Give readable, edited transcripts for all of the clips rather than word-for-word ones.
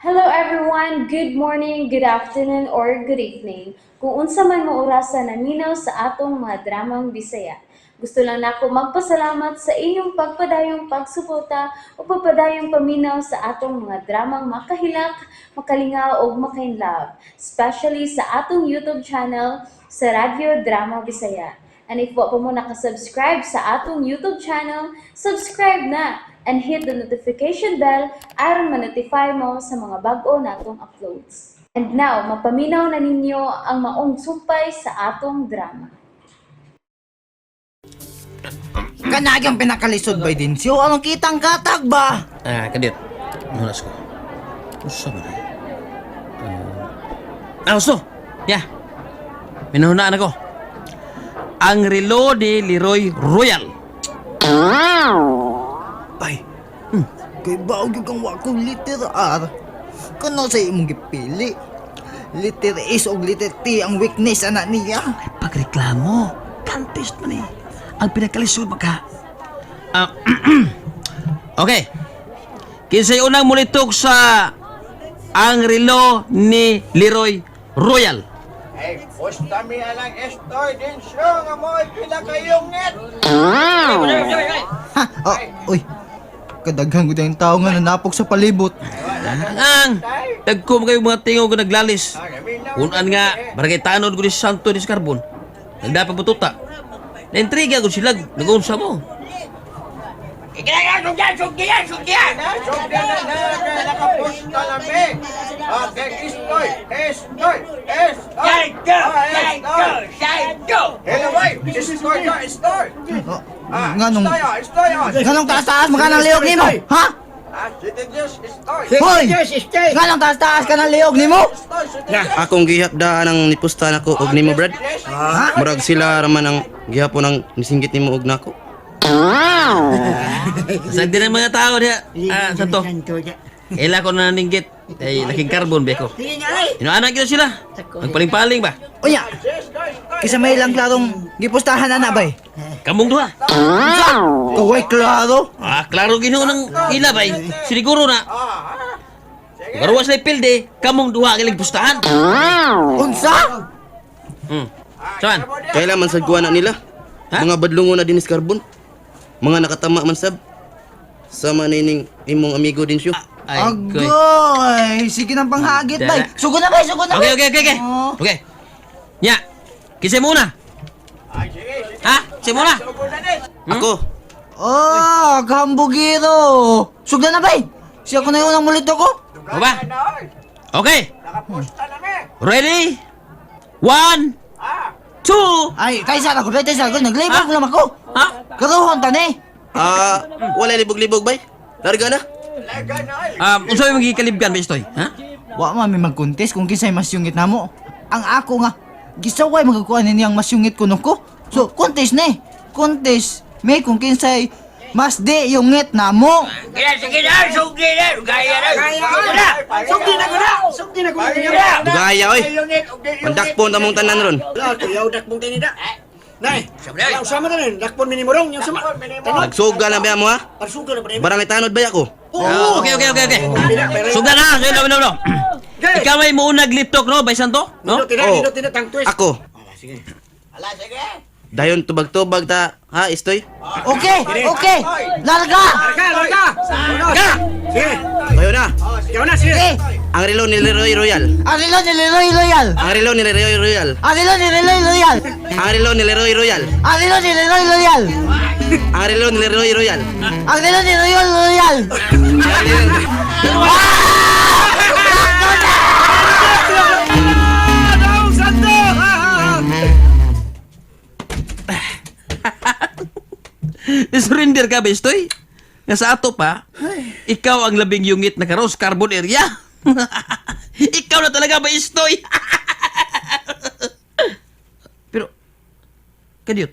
Hello everyone! Good morning, good afternoon, or good evening. Kung unsa man mo orasa naminaw sa atong mga dramang Bisaya. Gusto lang nako magpasalamat sa inyong pagpadayong pagsuporta o pagpadayong paminaw sa atong mga dramang makahilak, makalingaw ug makainlove, especially sa atong YouTube channel sa Radyo Drama Bisaya. And if wa pa mo nakasubscribe sa atong YouTube channel, subscribe na and hit the notification bell aron ma-notify mo sa mga bag-o natong uploads. And now, mapaminaw na ninyo ang maong sumpay sa atong drama. Kanagi ang pinakalisod ba din siyo? Anong kitang katag ba? Ah, kadit. Nulas ko. Usa ba na? Ah, gusto. Ya. Minahunaan ako. Ang relo ni Leroy Royal. Ay, kay baog yung kang wakong letter R. Kano sa imong gipili? Letter S o letter T ang weakness anak niya. Ay, pagreklamo. Contest man eh. Ang pinakalisod maka. Ah, okay. Kinsay unang mulitok sa ang relo ni Leroy Royal? Ay, pusta mi alang estoy din siya nga mo'y pinakayungit. Ha? Oh, uy. Kadaghan ko tayong tao nga nanapok sa palibot. Ang dagko kayo mga tingog nga naglalis. Unan nga, barangay tanod ko ni Santo ni Carbon. Nagdapag bututa. Naintriga ko sila, nag-unsa mo. Sugyan, sugyan, sugyan! Sugyan na na, kaya nakapusta na mi. Okay, estoy, estoy, estoy! Psycho! Psycho! Psycho! Hello, boy! Estoy ka, estoy! Oh, Ah, nganong estoy, ah, estoy, ah. nganong taas-taas magka ng liog nimo? Ha? Ah, City Diyos, estoy! Hoy! Nganong taas-taas ka ng liog nimo? Estoy, City Diyos! Akong gihap daan ang nipusta nako og nimo, Brad. Ha? Murag sila raman ang gihapon ang nisinggit nimo og nako. Sa din ang mga tao niya, ah, Santo. Ila ko na ninggit. Ay, laking carbon, beko. Inuanak yun sila. Magpaling-paling ba? Unya, kisa may lang klarong gipustahan ana bay. Kamong duha. Unsa? Kaway klaro. Ah, klaro ginoo ng ila bay. Siniguro na. Garuwas na pilde, kamong duha ang ilang pustahan. Unsa? Saan? Kaila man sad kuha na nila. Ha? Mga badlongo na dinis carbon. Mga nakatama man sab. Sama nining imong amigo din siyo. Ay, koy. Agoy! Sige nang panghagit, bay. Sugod na, bay! Sugod na, Okay, bay! okay. Oh. Okay. Nya. Kisay muna. Ha? Kisay muna. Ako, Oh, kambugiro! Sugod na, bay! Siya ko na yung unang mulito ko. O ba? Okay. Ready? One, two. Ay, kaysa ako, bay! Kaysa ako. Naglibog Ha? lang ako. Ha? Karuhon, tani. ah, wala libog-libog bay. Larga na. Unsa may magikalibgan ba istoy? Ha? Wa man may magkontes kung kinsay mas yungit namo. Ang ako nga, gisaway magkukuha ni niyang mas yungit kuno ko. So, contest na eh. Contest. May kung kinsay mas di yungit namo. Sugyan na ko na! Sugyan na ko na! Dugaya oy. Mandakpon ta mong tanan ron. Nagsuga na ba mo ha? Barangay tanod bay ako. Ah, okay. Sugdan na, sige, no, no, no. Ikaw ay muunag litok, no, Bay Santo? No? Oh. Ako. Dayon tubag-tubag ta, ha, istoy? Okay. Larga! Ka! Tayo na. Okay. Ang relo ni Leroy Royal. Ang relo ni Leroy Royal. Ang relo ni Leroy Royal. Ang relo ni Leroy Royal. Ang relo ni Leroy Royal. Ang relo ni Leroy Royal. Ang relo ni Leroy Royal. Ang relo ni Leroy Royal. Surrender ka, Bestoy? Nga sa ato pa, ikaw ang labing yungit na karos carbon area. Ikaw na talaga, Bestoy. Pero, kadiyot,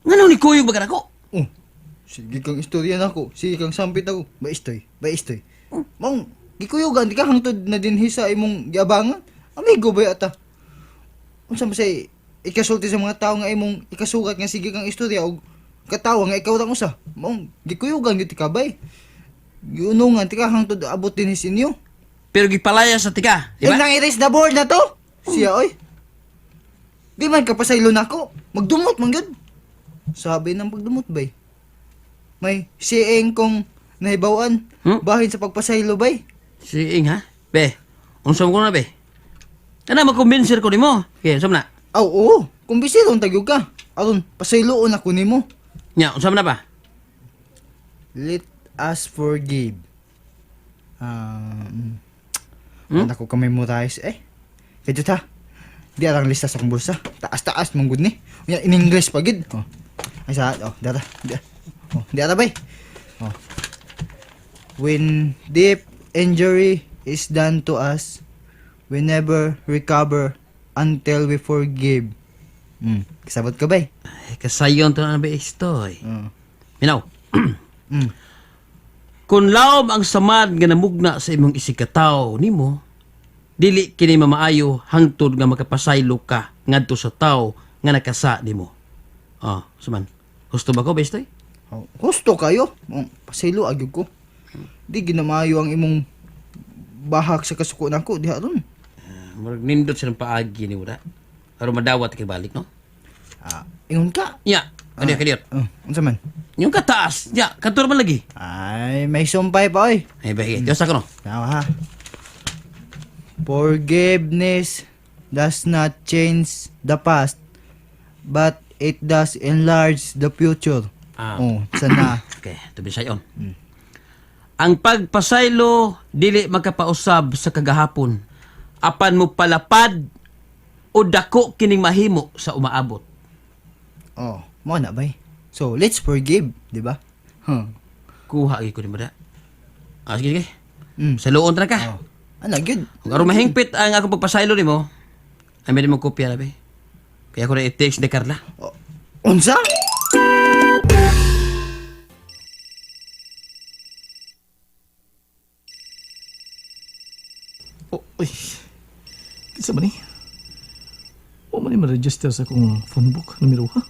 nga ni Kuyog ba ako? Oh, sige kang istorya na ako. Sige kang sampit ako. Baistoy, baistoy. Mong, gikuyugan, di ka hangtod na dinhi sa imong giabangan. Amigo ba yata? Unsa man say ikasulti sa mga tao nga imong ikasugat nga sige kang istorya og katawa nga ikaw ra usa. Mong gikuyugan gyud ka bay. Giunungan tika hangtod abot din sa inyo. Pero gipalaya sa tika, di Di ba? ba? Nang erase the board na to. Siya oy. Di man kapasaylo nako. Magdumot man gyud. Sabi ng pagdumot bay. May siing kong nahibawan bahin sa pagpasaylo bay. Siing ha? Be, unsa mo ko na be? Ana makumbinser ko nimo. Okay, unsa man na? Aw, oo. Kung bisirong tagyog ka. Aron pasayloon ako nimo. Nya, unsa man na ba? Let us forgive. Wala ko ka-memorize eh. Kaya ta. Di arang lista sa akong bulsa. Taas-taas mong good ni. Unya, in English pa gid. Oh. Ay sa oh, dara. Di. Oh, di ara bay. Oh. When deep injury is done to us, we never recover until we forgive. Kasabot ka bay? Ay, kasayon to na ba istoy. Oh. Minaw. Kung laom ang samad nga namugna sa imong isigkatawo nimo, dili kini mamaayo hangtod nga makapasaylo ka ngadto sa tawo nga nakasa nimo. Oh, suman. Gusto ba ko, bestoy? Oh, husto kayo. Oh, pasaylo agyud ko. Di ginamayo ang imong bahak sa kasuko nako diha ron. Murag nindot silang paagi ni wala. Aron madawat kay balik, no? Ah, ingon ka. Nya, ano kay Oh, unsa man? Yung kataas, nya, kantor man lagi. Ay, may sumpay pa oy. Ay, ba, Diyos ako no. Tama ha. Forgiveness does not change the past, but it does enlarge the future. Ah. Oh, sana. Okay, tubi sayon. Ang pagpasaylo dili makapausab sa kagahapon. Apan mo palapad o dako kining mahimo sa umaabot. Oh, mo na bay. So, let's forgive, di ba? Huh. Kuha gyud ko nimo da. Ah, sige, sige. Sa luon ra ka. Oh. Ana gyud. Kung aron mahingpit ang akong pagpasaylo nimo, ay meron mong kopya na be. Kaya ko na i-text ni Carla. Oh, unsa? Oh, uy. Kinsa man ni? Wa man ni ma-register sa akong phone book numero ha?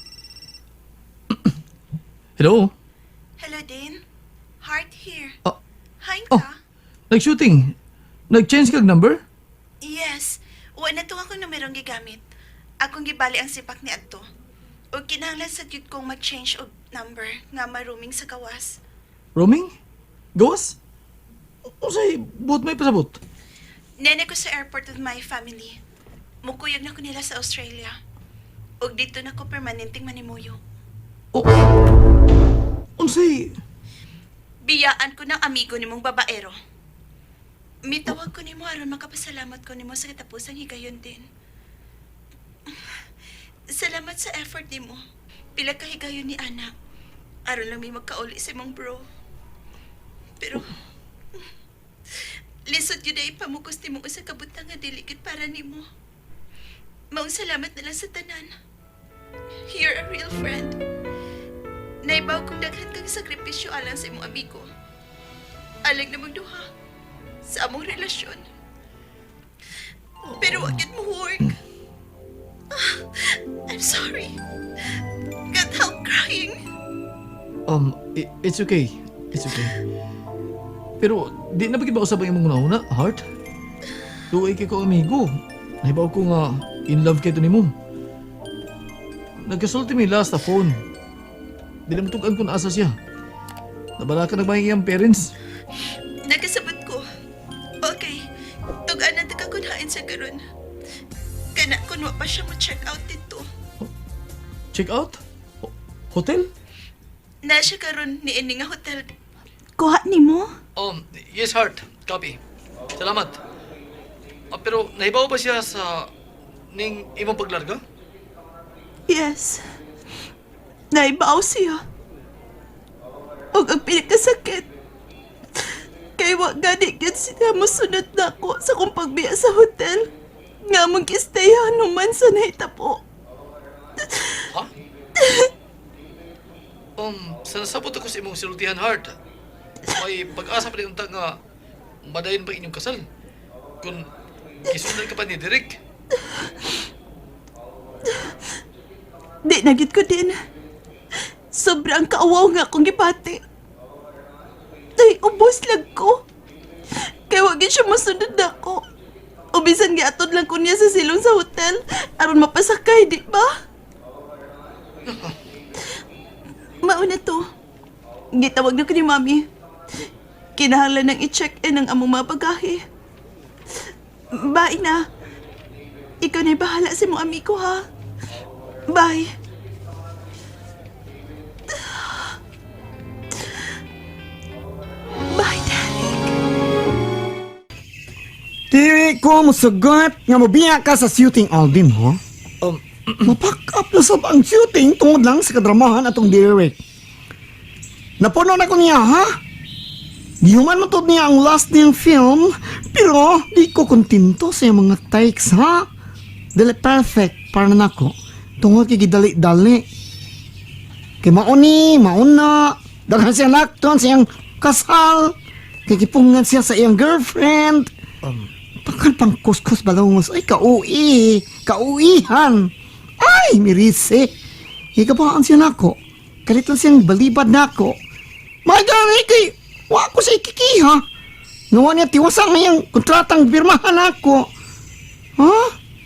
Hello? Hello, Dean. Heart here. Oh, Hain oh. ka? Nag-shooting. Nag-change kag number? Yes. Wa na to ako numerong gigamit. Akong gibali ang sipak ni adto. Ug kinahanglan sa gyud kong mag-change og number nga ma-roaming sa gawas. Roaming? Gawas? Unsay buot may pasabot? Nene ko sa airport with my family. Mukuyog na ko nila sa Australia. Ug dito na ko permanenteng manimuyo. Oh. Unsay Biyaan ko ng amigo nimong babaero. Mitawag ko nimo aron makapasalamat ko nimo sa katapusang higayon din. Salamat sa effort nimo. Pila ka higayon ni Ana. Aron lang may magkauli sa imong bro. Pero lisod yun ay pamukos nimo usa ka butang nga dili gyud para nimo. Maong salamat na lang sa tanan. You're a real friend. Naibaw kong daghan kang sakripisyo alang sa imong amigo. Alang namang duha sa among relasyon. Pero wag yun mo work. Ah, I'm sorry. Can't help crying. It's okay. It's okay. Pero di na ba gid ba usab ang imong una-una, heart? Luoy kay ko amigo. Nahibaw ko nga in love kay to nimo. Nagkasulti mi last sa phone. Di na matugan ko naasa siya. Nabala ka nagbayang iyang parents. Nagkasabot ko. Okay. Tugan na taga kunhain sa karon. Kana kun wa pa siya mo check out dito. Check out? Hotel? Na siya karon ni ini nga hotel. Kuha nimo? Yes, heart. Copy. Salamat. Ah, pero nahibaw ba siya sa ning imong paglarga? Yes. Naibaw siya. Og ang pinakasakit. Kay wa gani gyud siya mosunod nako sa kong pagbiya sa hotel. Nga mong gistayahan human sa nahitabo. Ha? Sa nasabot ako sa imong sinultihan, Heart. May pag-asa pa rin unta nga madayon pa inyong kasal. Kung gisundan ka pa ni Derek. Di na gyud ko din. Sobrang kaawaw nga akong gibati. Istoy, ubos lang ko. Kay wag gyud siya mosunod nako. O bisan giatod lang ko niya sa silong sa hotel aron mapasakay, di ba? Mauna to. Gitawag na ko ni Mami. Kinahanglan ng i-check-in ang among mga bagahe. Bye na. Ikaw na'y bahala sa imong amigo, ha? Bye. Bye, Derek. Dili ko musugot nga mobiya ka sa shooting, Alvin, ha? Mapack up na sab ang shooting tungod lang sa kadramahan atong Derek. Napuno na ko niya, ha? Gihuman mo tod niya ang last niyang film, pero di ko kontento sa iyang mga takes, ha? Dili perfect para nako. Tungod kay gidali-dali. Kay mauni, mauna, daghan siya lakton sa iyang kasal. Kay gipungan siya sa iyang girlfriend. Takan pang kuskus balongos. Ay, kauwi. Kauwihan. Ay, mirise. Higabaan siya nako. Kalit lang siyang balibad nako. May gani kay, wa ko sa ikikiha. Ngawa niya tiwasa ngayang kontratang birmahan nako. Ha?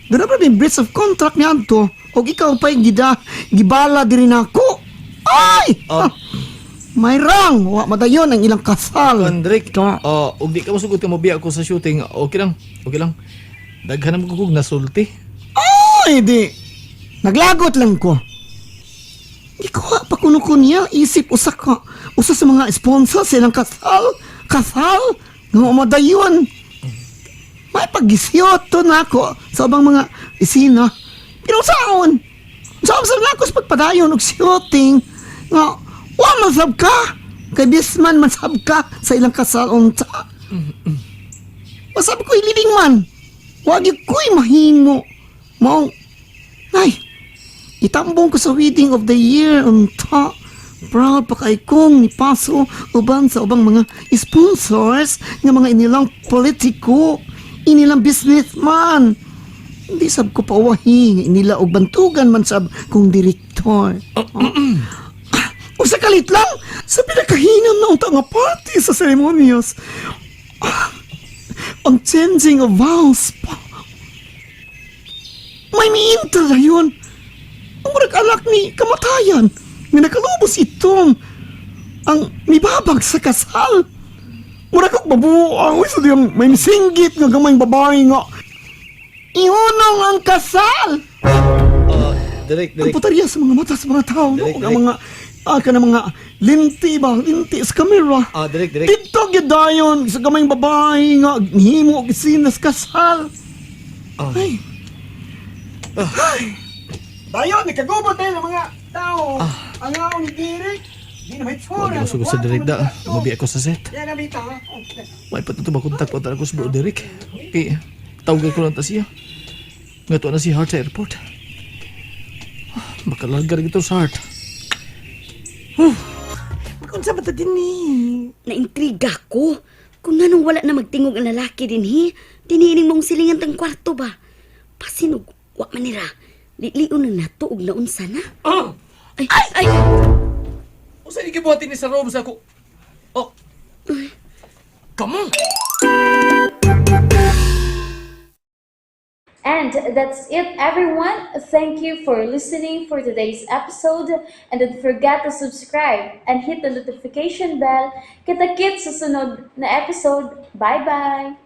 Doon na ba yung breach of contract niya to? O ikaw pa'y gida, gibala diri nako. Ay! Ah, may rang! Wa madayon ang ilang kasal. Andrik, Ta. ug di ka mosugot ka mobiya ko sa shooting, okay lang. Okay lang. Daghan naman ko kog nasulti. Ay, di. Naglagot lang ko. Ikuha pa kuno ko niya, isip usa ka. Usa sa mga sponsor silang kasal. Kasal? Nga madayon. May pagisyoto na ako sa ubang mga isina. Pero saon? Saon sa nako sa pagpadayon og shooting? Nga, wa man sab ka. Kay bisman man sab ka sa ilang kasal unta. Masab ko ililing man. Wag gyud ko'y mahimo. Maong, ay, itambong ko sa wedding of the year unta. Proud pa kay kong ni Paso uban sa ubang mga sponsors nga mga inilang politiko, inilang businessman. Hindi sab ko pawahi nga inila og bantugan man sab kong direktor. Usa kalit lang sa pinakahinam na unta nga party sa seremonyas. Ang changing of vows pa. May miinta na yun. Ang murag alak ni kamatayan nga nakalubos itong ang mibabag sa kasal. Murag kog mabuang uy sa diyang may misinggit nga gamayng babae nga ihunong ang kasal. Derek, Ang Derek. putarya sa mga mata sa mga tao, no? Direk, Ug ang mga ka na mga linti ba, linti sa kamera. Derek, Derek. Dito gyud dayon sa gamayng babae nga nihimo og isinas kasal. Ay. Ay. Dayon nikagubot tayo ng mga tao. Ang aon ni Derek. Di na may Wag mo sugot sa Derek da. Mobiya ko sa set. Yan ang bita. Ha? May pa to makontak pa ko sa bro Derek. Okay, tawagan ko lang ta siya. Nga to na si Hart sa airport. Makalarga rin ito sa Hart. Magunsa ba ta din ni? Naintriga ko. Kung nanong wala na magtingog ang lalaki din, hi? Diniining mong silingan tang kwarto ba? Pasinog, wa man nira. Lilion na nato og naunsa na. Ay, ay, ay! Usa ni gibuhatin ni sa room sa ako. Oh. Come on. And that's it, everyone. Thank you for listening for today's episode. And don't forget to subscribe and hit the notification bell. Kita-kits sa sunod na episode. Bye-bye!